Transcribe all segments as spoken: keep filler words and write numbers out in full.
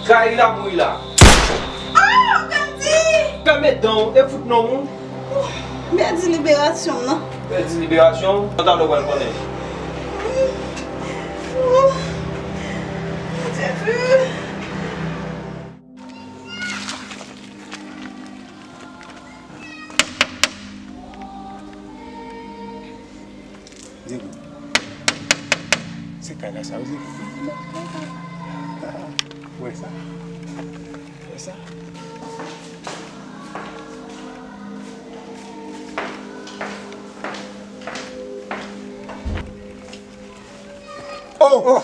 Kay la mouri la. Ah, Gandhi! Fèmen dan w e fout non w. Mèdi liberasyon m nan. Mèdi liberasyon w, talè w pral konnen. Mon Dieu. Diego. Se kay la sa, wi, Diego. Wè sa. Wè sa. Oh!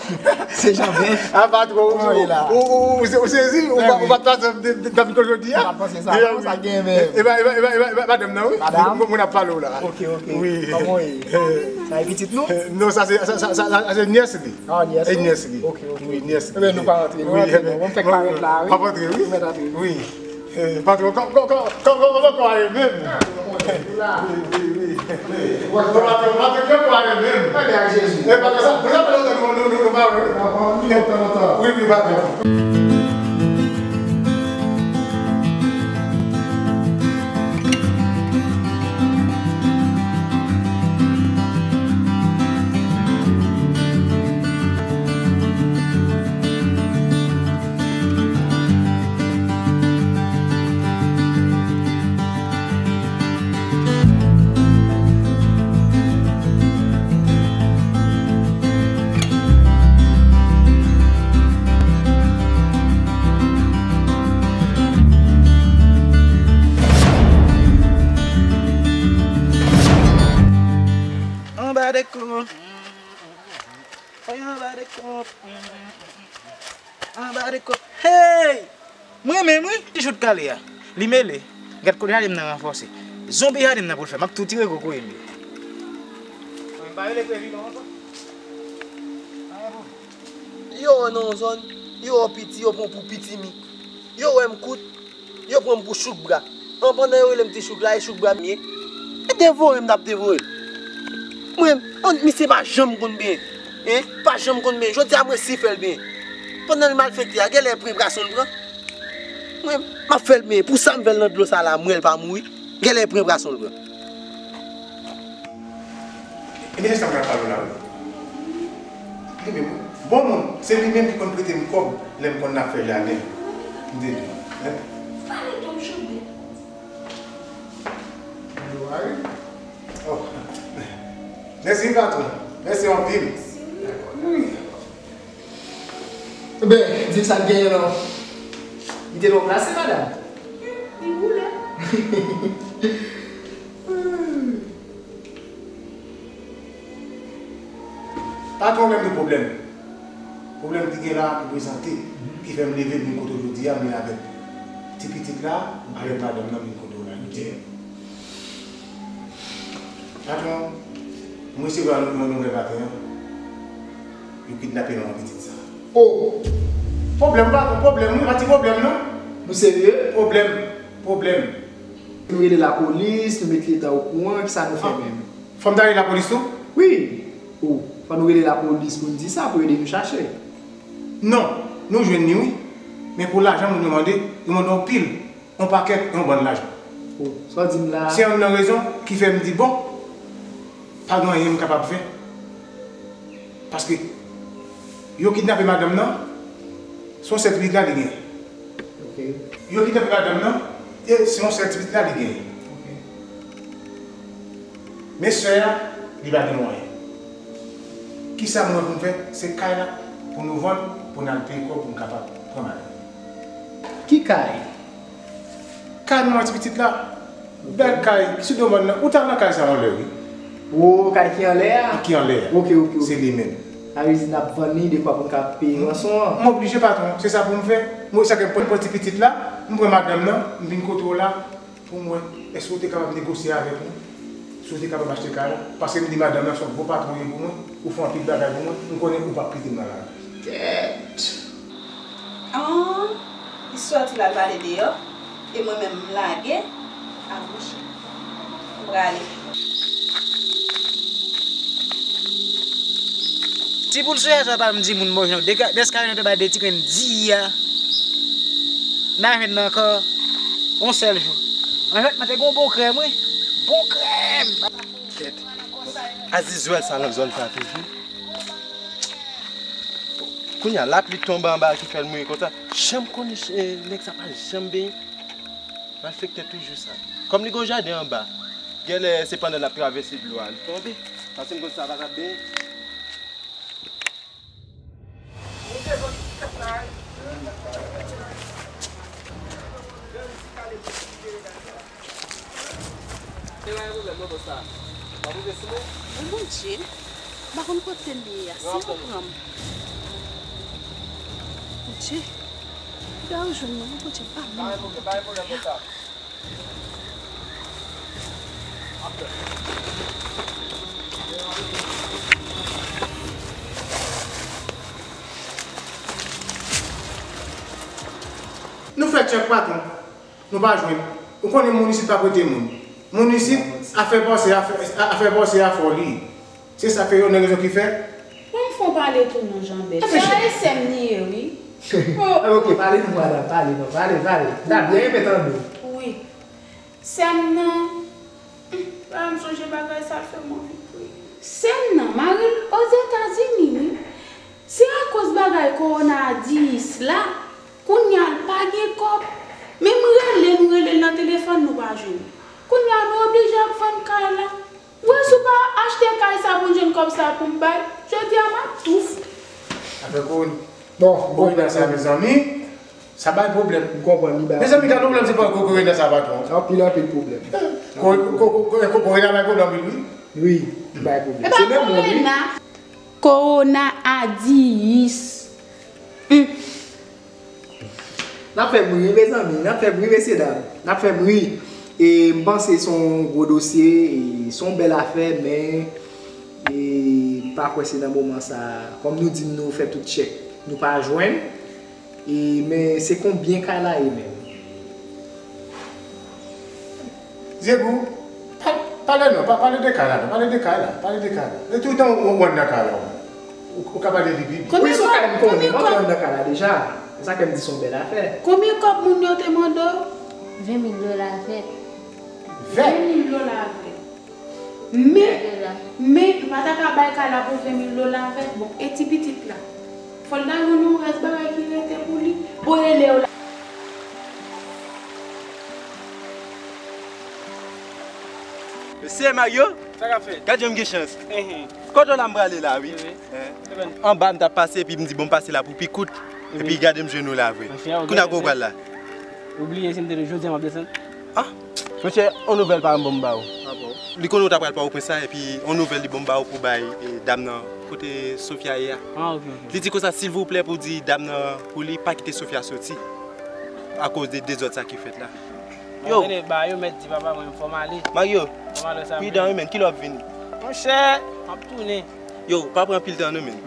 Se Janben. A, patwon, ou, ou, ou, ou sezi, ou pa, ou pa t panse m t ap vin jodi a? M pa t panse sa. Sa gen menm. E pa, e pa, e pa, e pa, e pa madanm nan, wi. Madanm? Moun, moun ap pale w la. Ok, ok. Wi. Kòman w ye? Sa e pitit nou? Non, sa se, sa, sa, sa, sa se nyès li. Ah, nyès ou? E nyès li. Ok, ok. Wi, nyès li. Ebyen, nou pa rantre. Nou rantre, non. Bon, m fèk parèt la, wi. M ap rantre, wi. Ou mèt antre. Wi. Eh, patwon, kò, kò, kò, kò, kò, kò, kò a ye menm. Wi, wi, wi. Patwon, patwon, kò a ye menm. Ann ale ak Jezi. Eh, patwon, sa, sa fè lontan nou, nou, nou, nou pa wè, wi. Lontan, lontan. Wi, wi, patwon. Anba de kont. Anba de kont. Anba de kont. Hey! Mwen menm, wi. Ti chouk kale a. Li mele. Gad kote jaden m nan ranfòse. Zonbi jaden m nan pou l fè. M ap tou tire kokoye m yo. Mwen pa rele Previlon ankò. Yo wè nan yon zòn, yo wè w piti, yo pran w pou pitimi. Yo wè m kout, yo pran m pou chouk bra. An, pandan yo rele m ti chouk la, e chouk bra m ye. E devore m t ap devore l. Mwen, an, misye pa janm konn benyen. Hein? Pa janm konn benyen. Jodi a mwen si fè l benyen. Pandan l malfekte a, genlè pran brason l pran. Mwen, m ap fè l benyen. Pou sa m fè l nan dlo sa la, m wè l pa mouri. Genlè pran brason l pran. E mesye sa m pral pale w la, wi. Li menm, wi. Bon moun, se li menm ki konn prete m kòb lè m konn ap fè jaden. M te di, hein? Pale tonm Janben. Yo, a wi. Oh. Mèsi, patwon. Mèsi anpil. Wi. Ebyen, di m sa k genyen non. Li te twò plase, madanm. Li boule. Patwon, menm de pwoblèm. Pwoblèm ki gen la pou prezante, ki fè m leve m vin kote w jodi a, men avèk ti pitit la, avèk madanm nan m vin kote w la. Patwon, m resevwa yon nouvèl maten an. Yo kidnape manman pitit sa. Oh! Pwoblèm, patwon, pwoblèm, wi, pa ti pwoblèm, non. Nou serye? Pwoblèm, pwoblèm. Nou rele lapolis, nou met Leta okouran, kisa nou fè menm? Fò m ta rele lapolis tou? Wi. Oh, fò nou rele lapolis pou n di sa, pou yo ede nou chache. Non, nou jwenn li, wi. Men pou lajan moun yo mande, yo mande anpil. Yon pakèt, yon bann lajan. Oh, sa w di m la? Se youn nan rezon ki fè m di, bon, pa gen anyen m kapab fè. Paske yo kidnape madanm nan, se yon sèl pitit la li genyen. Ok. Yo kidnape madanm nan, e se yon sèl pitit la li genyen. Ok. Men sè a, li pa gen mwayen. Kisa m wè pou m fè? Se kay la pou nou vann, pou n al peye kòb pou n kapab pran madanm. Ki kay? Kay manman ti pitit la. Bèl kay, ki sou do mòn nan. Ou t al nan kay sa anlè, wi. Wo, kay ki anlè a? Ki anlè a. Ok, ok, ok. Se li menm. Sa vle di n ap vann li dekwa pou n ka peye ranson an. M oblije, patwon. Se sa pou m fè. Mwen, sa ke m pran ti pitit la, m pran madanm nan, m vin kote w la. Pou m wè, èske w te kapab negosye avèk mwen? Si w te kapab achte kay la? Paske m di madanm nan se yon bon patwon ye pou mwen, ou fè anpil bagay pou mwen, m konnen ou p ap kite m nan lari. Kèt! An, li sòti l al pale deyò, e mwen menm m lage, a mouche. M prale. Ti poul soyaj la pa m di moun bon jan. Dèske yo te bay de ti grenn di a. N a jwenn nan ankò yon sèl jou. An fèt, mwen te gen yon bon krèm, wi. Bon krèm! Kèt. Azizwèl sa nan zòn sa toujou. Kounye a, lapli tonbe anba ki fè l mouye konsa. Janm konnen, eh, nèg sa pa janm benyen. Malfektè toujou sa. Kòm li gon jaden anba, genlè se pandan l ap travèse dlo a li tonbe. Paske m konn sa pa t ap benyen. Mwen Bondye, m pa konn kote m ye a, si yo pran m. Bondye, piga yo jwenn mwen, Bondye, m pa moun. Nou fè tchèk, patwon. Nou pa jwenn. Ou konnen moun isit pa prete moun. Moun isit, afè pase, afè, afè pase a fò li. Se sa k fè yo nan rezon ki fè. Mwen m fon pale tou non, Janbèt. Sa e sè m li ye, wi. Oh. Ok, pale non, madanm, pale non, pale, pale. N ta byen renmen tande w. Wi. Sè m nan, hmm, la m sonje bagay sa, l fè m anvi kriye. Sè m nan, mari l Ozetazini, wi. Se akoz bagay kowona a diyis la, kounye a l pa gen kòb. Men m rele, m rele l nan telefòn, nou pa jwenn. Kounye a nou oblije ap vann kay la. Ou wè si w pa achte kay sa pou m jwenn kòb sa pou m bay, jodi a m ap touf. Afè kowona. Bon, kowona sa, mezanmi, sa bay pwoblèm. M konprann li bay. Mezanmi, gade pwoblèm se pa kowona sa, patwon. Anpil, anpil pwoblèm. Ko-, ko-, ko-, ko-, kowona bay pwoblèm, wi. Wi, bay pwoblèm. Se menm moun, wi. Kowona a diyis. Hmm. N ap fè m ri, mezanmi, n ap fè m ri, mesyedam. N ap fè m ri. E m panse se yon gwo dosye, e se yon bèl afè, men, e m pa kwè se nan moman sa a. Kòm nou di n nou fè tout tchèk, nou pa jwenn. E, men se konbyen kay la ye menm? Zegou, pa, pale non, pa, pale de kay la non, pale de kay la, pale de kay la. E toutan ou, ou ann nan kay la, ou, ou ka pale de li. Wi, se yon kay m konnen, mwen ann nan kay la deja. Se sa k fè m di se yon bèl afè. Konbyen kòb moun yo te mande w? Ven mil dola vèt. Ven? Ven mil dola vèt. Men, men, nou pa ta ka bay kay la pou ven mil dola vèt, bon, e ti pitit la. Fò l ta jwenn yon rès bagay ki rete pou li. Bon, e lè yo la. Mesye Mario, sa k ap fèt? Gad jan m gen chans. Enhen. Kote w la m prale la, wi. Wi, wi. Enhen. Anba m t ap pase, epi m di, bon, m pase la pou pi kout. Epi gade m jwenn ou la vre. Kounye a kote w pral la? Ou bliye si m te di w jodi a m ap desann? Ah, monchè, on nouvèl pa m bon m ba ou. Ah bon? Li konnen ou ta pral Pòtoprens la, epi on nouvèl li bon m ba ou pou bay, e, dam nan kote Sofia ye a. Ah, ok, ok. Li di konsa, silvouplè, pou di dam nan pou li pa kite Sofia soti akoz de dezòd sa ki fèt la. Yo. Tande, ba yo mèt di papa mwen fò m ale. Mario, pridan wi, men, kilè w ap vini? Monchè, m ap tounen. Yo, pa pran anpil tan non, men.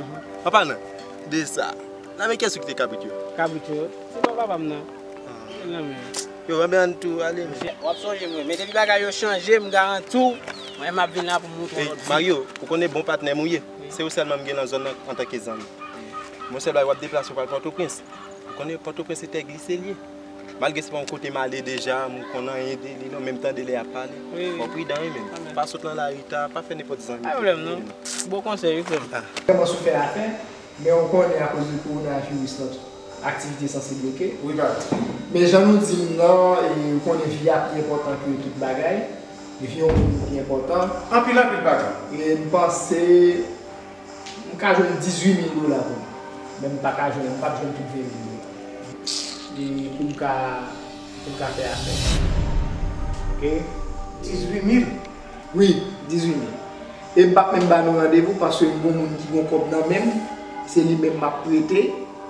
An palan de sa, la men kiyès ki te kabrit yo? Kabrit yo? Se pa papa m nan. Ah. Nan men. Yo, anben ann tou ale, men. W ap sonje mwen, men depi bagay yo chanje, m garanti w, mwen m ap vin la pou m montre w lòt vi. Mario, ou konnen bon patnè m ou ye. Wi. Se ou sèlman m gen nan zòn nan antanke zanmi. Mwen sèl bagay w ap deplase w pral Pòtoprens. Ou konnen Pòtoprens se tè glise l ye. Malgre se pa yon kote m ale deja, m konn anyen de li non, men m tande lè y ap pale. Wi, wi. Fò w pridan wi, men. Pa sot nan lari ta, pa fè nenpòt zanmi. Pa pwoblèm non. Bon konsèy wi, frè m. Ah. Vrèman sou fè afè, men ou konnen akoz de kowonaviris nan tout aktivite sanse bloke. Wi, papa. Men jan nou di m nan, e, ou konnen vi a pi enpòtan ke tout bagay. Epi yon moun ki enpòtan. Anpil, anpil bagay. E m panse m ka jwenn dizuit mil dola pou m. Men m pa ka jwenn, m p ap jwenn tout ven mil dola. E pou m ka, pou m ka fè afè. Ok? Dizuit mil? Wi, dizuit mil. E m p ap menm ba nou randevou paske m gon moun ki gon kòb nan men m, se li menm m ap prete,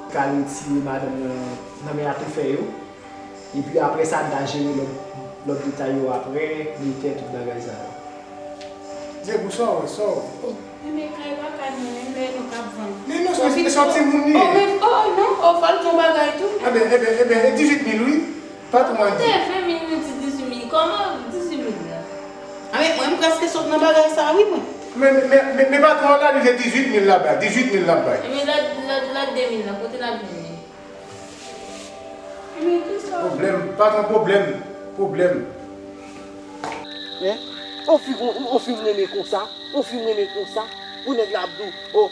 ka retire madanm nan nan men atoufè yo. Epi apre sa, n ta jere lòt, lòt detay yo apre, notè, tout bagay sa yo. Dye pou sa w wè, sa w wè. Oh, men kay pa kay mwen menm lè nou k ap vann. Men non, se, se yon timoun li ye. Oh, men, oh, non, oh, fò l gen yon bagay tou. Eben, eben, eben, e dizuit mil wi. Patwon an di. Te ven mil, nou di dizuit mil. Kòman dizuit mil la? A, men mwen, m prèske sot nan bagay sa wi, mwen. Men, men, men, men patwon an la, li se dizuit mil l ap bay. Dizuit mil l ap bay. Ebyen, lòt, lòt, lòt de mil la, kote l ap vini? Men kisa? Pwoblèm, pa gen pwoblèm. Pwoblèm. Hein? On fi, on, on fi m renmen konsa, on fi m renmen konsa, pou nèg la ap di w, oh,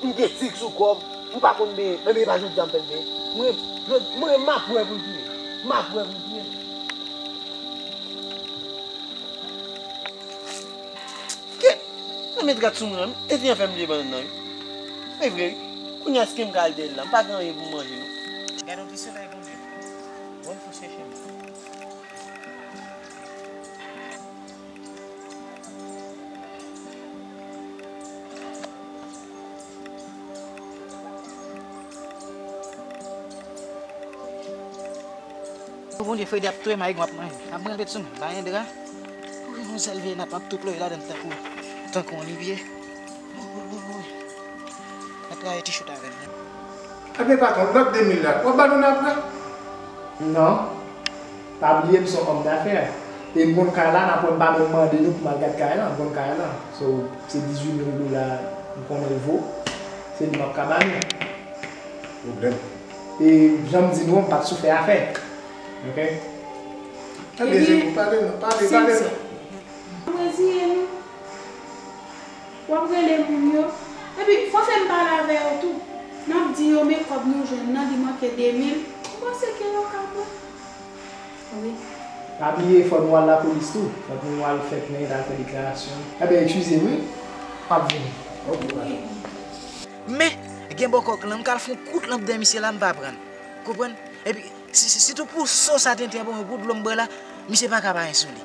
m gen sik sou kò m, m pa konn benyen, men e pa jodi a m fè l benyen. Mwen, mwen, mwen, m ap wè pou l touye. M ap wè pou l touye. Kèt! Nan met rat sou mwen an, wi. Eti an fè m vye bannann nan, wi. E vre, wi. Kounye a, èske m ka al dèyè l la? M pa gen anyen pou m manje, non. Gade yon ti solèy, Bondye. Bon, fò chèche m. Bondye, Fredi ap touye m avèk m ap manje. Ap manje tèt sou mwen, pa gen dra. Ou gen yon sèl vye nat, m ap tou ploye ladan l tankou, tankou yon libye. Woy, woy, woy, woy. Mèt rayi ti chout avè m. Ebyen, patwon, lòt de mil la, w ap ba nou l apre? Non. Pa bliye, m se yon òm dafè. E m konn kay la, n ap wè m pa menm mande nou pou m al gad kay la, m konn kay la. So, se dizuit mil dola m konnen l vo. Se li m ap ka ba nou. Pwoblèm. E jan m di nou an, m pa t sou fè afè. Oke? Ebyen, Epi, Zegou, pale non, pale, pale non. Mwen reziye nou. W ap rele moun yo. Epi, fò se m pale avè yo tou. N ap di yo, men kòb nou jwenn nan, li manke de mil. M panse ke yo ka pran. Wi. Pa bliye, fò nou al lapolis tou. Fò nou al fè plent, al fè deklarasyon. Ebyen, eskize m, wi. M ap vini. Oke, patwon. Men, gen bò kòk lan, m ka al fè yon kout lanp dèyè misye la, m pa pran l. Konprann? Epi, si, si, sitou pou so sa tenten, bon, yon gout dlo m bwè la, misye pa ka pa gen solèy.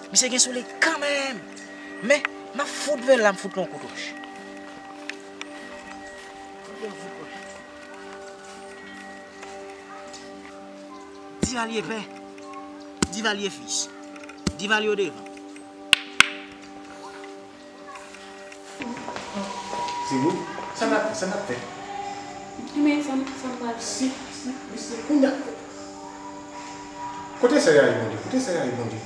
Misye gen solèy kanmenm. Men, m ap fout vè l la, m fout l yon kout wòch. Divalye pè, Divalye fis, Divalye o devan. Zegou, sa n ap, sa n ap fè? Men sa, sa m pral fè. Si, si, mesye, kounye a. Kote sèy a ye, Bondye? Kote sèy a ye, Bondye?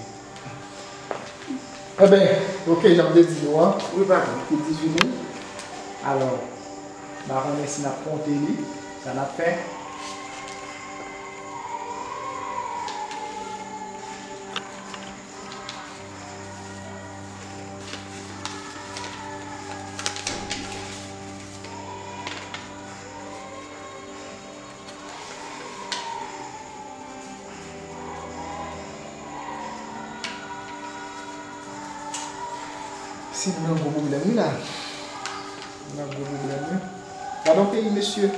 Enben, oke, jan m te di nou an, wi, patwon, li dizuit mil. Alò, m pa konnen si n ap konte li, sa n ap fè. Si m nan gwo pwoblèm wi la. M nan gwo pwoblèm wi. Gade yon peyi mesye.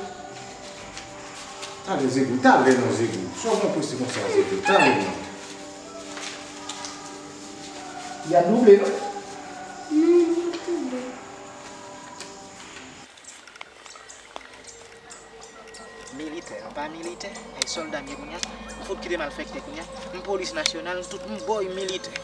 Talè Zegou, talè non Zegou. Sa w pran prese konsa Zegou, talè non. Y a double non. Non, y a double. Militè, m pa militè, e sòlda m ye kounye a. M fout kite malfektè kounye a. M polis nasyonal, tout m bòy militè.